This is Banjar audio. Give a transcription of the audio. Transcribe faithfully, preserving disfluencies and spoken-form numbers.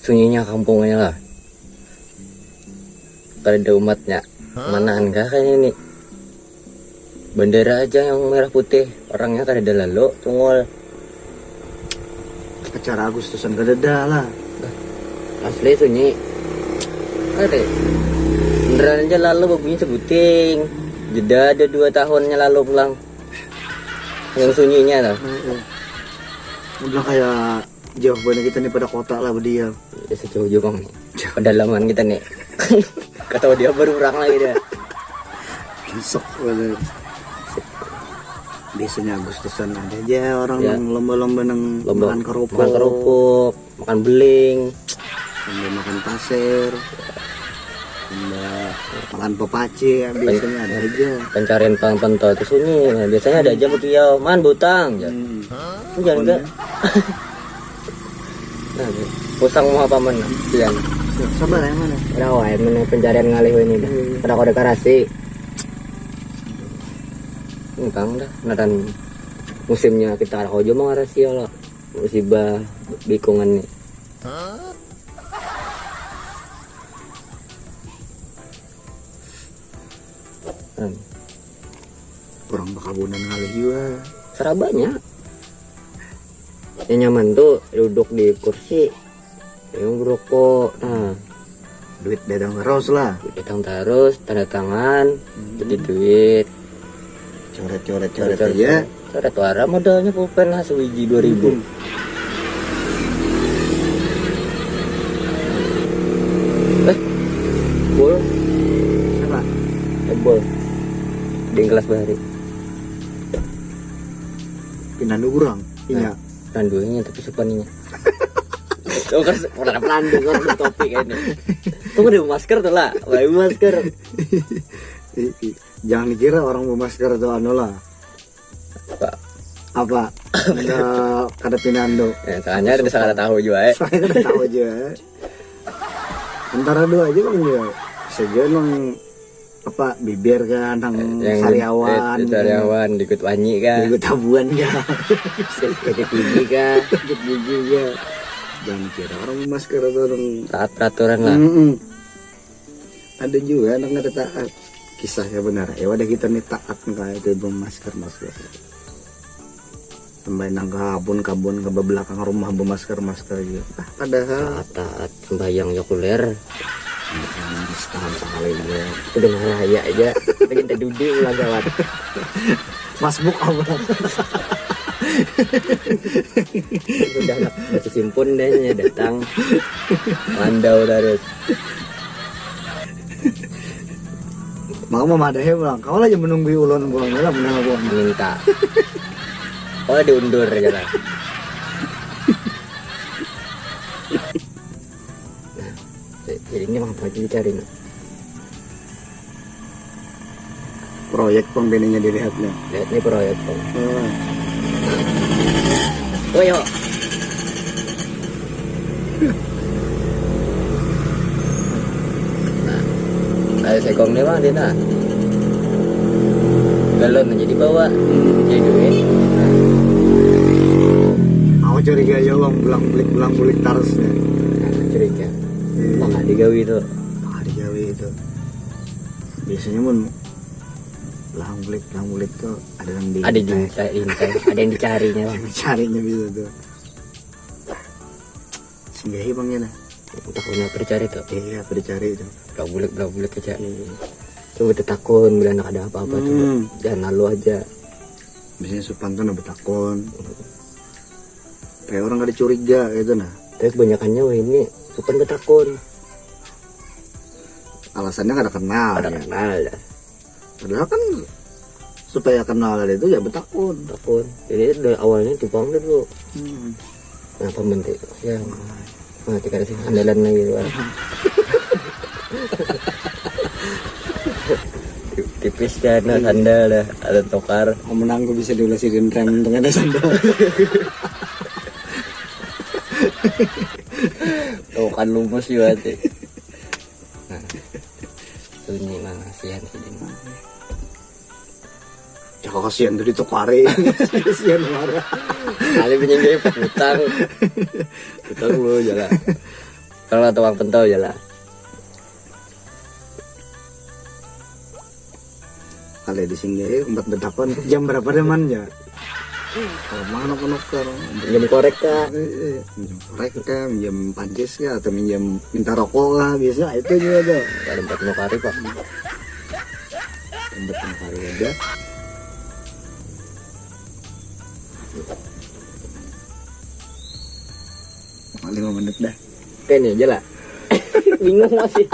Sunyinya kampungnya lah. Kada ada umatnya. Manaan kah kayaknya ini? Bandara aja yang merah putih, orangnya kada ada lalu, tungul. Acara Agustusan kada ada lah. Asli sunyi. Ada. Beneran aja lalu babunyi sebuting. Jeda ada dua tahunnya lalu pulang. Yang sunyinya tuh. Heeh. Udah kayak jauh banget kita nih pada kota lah berdiam. Ya, sejauh jauh bang. Pedalaman kita nih. Kata dia baru orang lagi dia. Besok banget. Biasanya Agustusan ada aja orang Ya. Yang lomba-lomba nang Lomba makan kerupuk. Makan kerupuk, makan beling. Lomba makan pasir. Lomba makan pepaci ya, biasanya ada aja. Pencarian pang pentol tuh sunyi. Nah, biasanya ada aja bekiau, "Man, butang," ya. Hmm. Jangan Pokoknya. Enggak. Nah, pusang mau apa mana? Pian. Sabar ya mana? Ada wae mana pencarian ngalih ini dah. Hmm. Ada kode karasi. Engkang dah, naran musimnya kita ada aja mau ngarasi ya lah. Musibah bikungan nih. Hmm. Orang bakabunan ngalih jua. Sarabanya. Yang nyaman tuh duduk di kursi, yang berokok. Nah, Duit datang terus lah. Datang terus, tanda tangan, Hmm. jadi duit. Coret-coret-coret Coret-coret. Aja. Coret wara modalnya pulpen lah sewiji dua ribu. Hmm. Eh, full. Siapa? Ebol. Di kelas bahari. Pinandu kurang. Iya. Nah, randunya tapi supaninya. Oh, kan orang pelandu kan ada topi kayaknya. Tuh ada masker tuh lah, pakai masker. I- i- Jangan dikira orang bermasker itu anu lah. Apa? Apa? Kada, kada pinandu. Ya, soalnya ada salah tahu juga ya. Soalnya kada tahu juga. Antara dua aja kan juga. Saja nang apa bibir kan nang Yang sariawan. Sariawan, dikut wanyi kan. Dikut tabuan kan. Sakit gigi kan. Sakit gigi kan. Jangan kira orang bermasker atau orang taat peraturan lah. Mm-mm. Ada juga anak nggak taat. Kisahnya benar. Ya wadah kita nih taat kayak itu bermasker masker. Sampai nang kabun kabun ke belakang rumah bermasker masker gitu. Ah, padahal taat taat sembahyang ya kuler. Setahun sekali juga. Itu dengan raya aja. Bikin terdudi ulah gawat. Masbuk apa? Udah anak baca simpun deh datang. Landau terus. Mau memadahi pulang. Kau aja menunggu ulun pulang lah menang aku. Minta. Oh, diundur aja lah. Nah, jadi ini apa aja dicari nih? Proyek pang bininya dilihatnya. Lihat nih proyek pang. Hmm. Oh yo. Nah, kayak sekong nih bang, Dina. Galon aja dibawa. Jadi duit. Aku curiga ya bang, belang bulik belang bulik tarus nih. Nah, curiga. Hmm. Maka digawi itu. Maka digawi itu. Biasanya mun belang bulik belang bulik tuh ada yang di ada yang dicari, ada yang dicarinya bang. Dicarinya bisa tuh. Singgahi bang ya nah. Takutnya apa dicari tuh? Iya apa dicari tuh? Belang bulik belang bulik aja. Iya. Coba tetakun bila nak ada apa-apa tuh. Hmm. Jangan lalu aja. Biasanya supan tuh nak betakun. Kayak orang ada curiga gitu nah. Tapi kebanyakannya wah ini supan betakun. Alasannya kada kenal. Kada ya. Kenal ya. Padahal kan supaya kenal itu ya betakun. Takun. Jadi dari awalnya tukang dulu. Hmm. Kenapa menti? Ya. Nah, tinggal sih sandalan lagi luar. Tipis kan nah, sandal dah, ada tokar. Menang gue bisa diulasi di rem tengah ada sandal. Tuh kan lumus juga sih. Nah, sunyi mah kasihan sih. Cakap kasihan tuh ditukari. Kasihan marah. Kali pinjam dia utang. Utang lu jalan. Kalau tukang pentol je lah. Kalau di sini eh, empat betapan jam berapa deh man ya? Kalau mana penukar? Minjem korek kah? Eh, eh, minjem korek kah, minjem pancis kah, atau minjem minta rokok lah biasanya itu juga tuh. Ada empat nukari pak. Empat nukari aja. Cuma lima menit dah. Kayak ini aja lah. Bingung masih.